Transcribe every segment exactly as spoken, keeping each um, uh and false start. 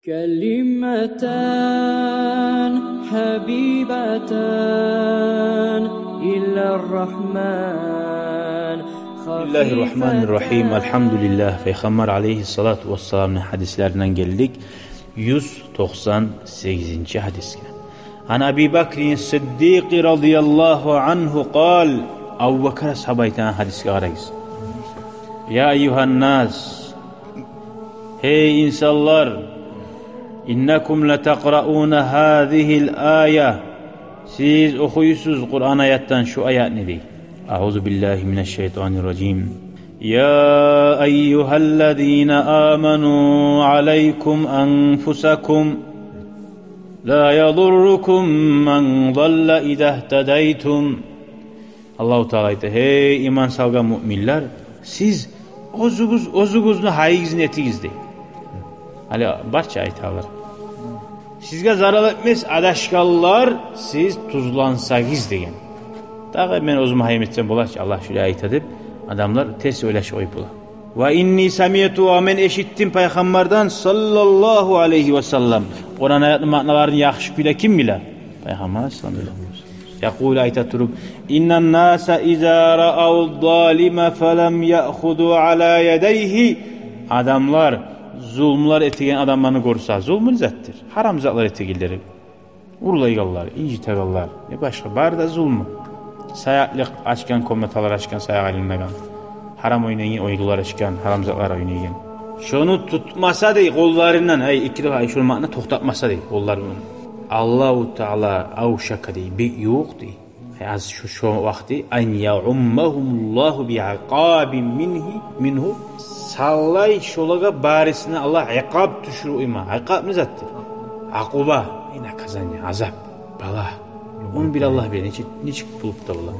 كلمتان حبيبتان إلى الرحمن. بسم الله الرحمن الرحيم. الحمد لله. Пайхаммар алейгьиссалату вассаламны гьадислеринден гелдик юз токъсан сегизинчи гьадисге. عن أبي بكر الصديق رضي الله عنه قال. Абубакар асгьаба айтагъан гьадисге къарагъыз. يا أيها الناس, гьей инсанлар, إنكم لتقرؤون هذه الآية, сиз охуйсуз Къуран аятдан шу аятны, дей. أعوذ بالله من الشيطان الرجيم. يا أيها الذين آمنوا عليكم أنفسكم لا يضركم من ضل إذا اهتديتم. Аллагьу Таала айта: «Гьей иман салгъан муъминлер, сиз оьзюгюз, оьзюгюзню гьайыгъызны этигиз», — дей. Гьали барча айталар. «Сизге зарал этмес адашгъанлар, сиз тюзлансагъыз», — деген. Дагъы мен оьзюмню гьайым этсем бола чы, Аллагь шулай айта деп, адамлар терс ойлашып къоюп бола. وإني سمعت, ва мен эшитдим Пайхаммардан, саллаллагьу алайгьи ва саллам. Къуран аятны маъналарын яхшы кюйде ким биле? Пайхаммар саллаллагьу алайгьи ва саллам. يقول, айта туруп: إن الناس إذا رأوا الظالم فلم يأخذوا على يديه. Адамлар зулмулар этеген адамланы гёрсе, зулму не затдыр? Гьарам затлар этегенлер. Урлайгъанлар, инжитегенлер, не башгъа, бары да зулму. Саякълыкъ ачгъан, комнаталар ачгъан, саякъ айланагъан. Гьарам ойнайгъан оюнлар ачгъан, гьарам затлар ойнайгъан. Шону тутмаса, дей, къолларындан, ай, эки де, ай, шону маъна токътатмаса, дей, къолларындан. Аллагьу Таала, авшака, дей, бек ювукъ, дей. Аз шо, шо вакъти, أن يعمهم الله بعقاب منه, منه. Саллай шолагъа барысына Аллагь икъаб тюшюрюп къойма. Икъаб не затдыр? Акъуба, э, наказание, азап, бала. Ону бир Аллагь биле, нечик, нечик болуп да бола.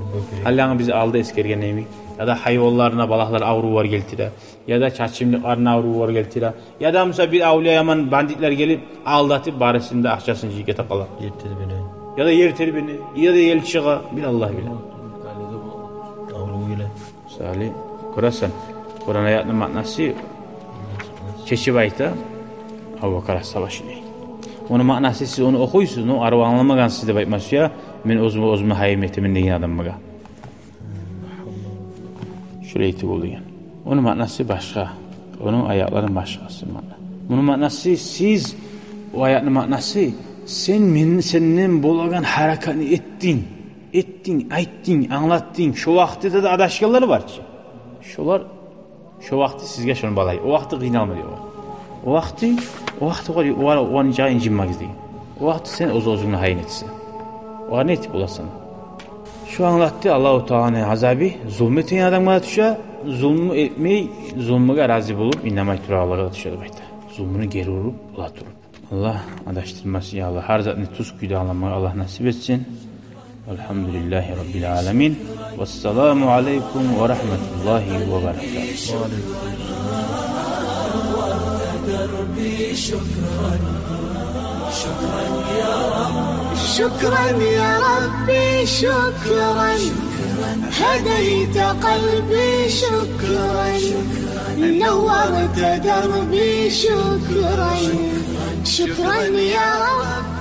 Гьали янгы биз алда эсгерген йимик, яда гьайванларына балагьлар, аврувлар гелтире. Яда чачымлыкъларына аврувлар гелтире. Яда, мисал, бир авлия яман бандитлер гелип, алдатып, барысыны да акъчасын жыйып гете къала. Ер тербене. Яда ер тербене, яда эл чыгъа, бир Аллагь биле. Аврув геле. Мисали, гёресен, Къуран аятны маънасы чечип айта Абубакар асгьаба шулай. Ону маънасы, сиз ону охуйсуз, но арив англамагъансыз деп айтма сюе, мен оьзюм, оьзюмню гьайым этемен деген адамгъа. Шулай этип болуйгъан. Ону маънасы башгъа. Ону аятларыны башгъасы маъна. Муну маънасы, сиз, о аятны маънасы, сен мен, сенден болагъан гьаракатны этдинг, этдинг, айтдынг, англатдынг. Шо вакътиде де адашгъанлар бар чы. Шолар Шо вакъти сизге шону балагьы. О вакъти къыйналма, дей, огъар. О вакъти, о вакъти огъар, огъар, огъар инжа-, инжинмегиз, дей. О вакъти сен оьз-оьзюнгню гьайын этесен. Огъар не этип боласан? Шо англатды, Аллагьу Тааланы азабы зулму этеген адамгъа да тюше, зулму этмей, зулмугъа рази болуп, инамай турагъанлагъа да тюше деп айта. Зулмуну гери уруп бола туруп. Аллагь адашдырмасын, я Аллагь. Гьар затны тюз кюйде англамагъа Аллагь насип этсин. Валгьамдулиллагьи раббил аламин. Вассаламу алайкум ва рагьматуллагьи ва баракатугь. شكرا يا ربي، شكرا، هديت قلبي، شكرا، نورت دربي، شكرا، شكرا يا رب.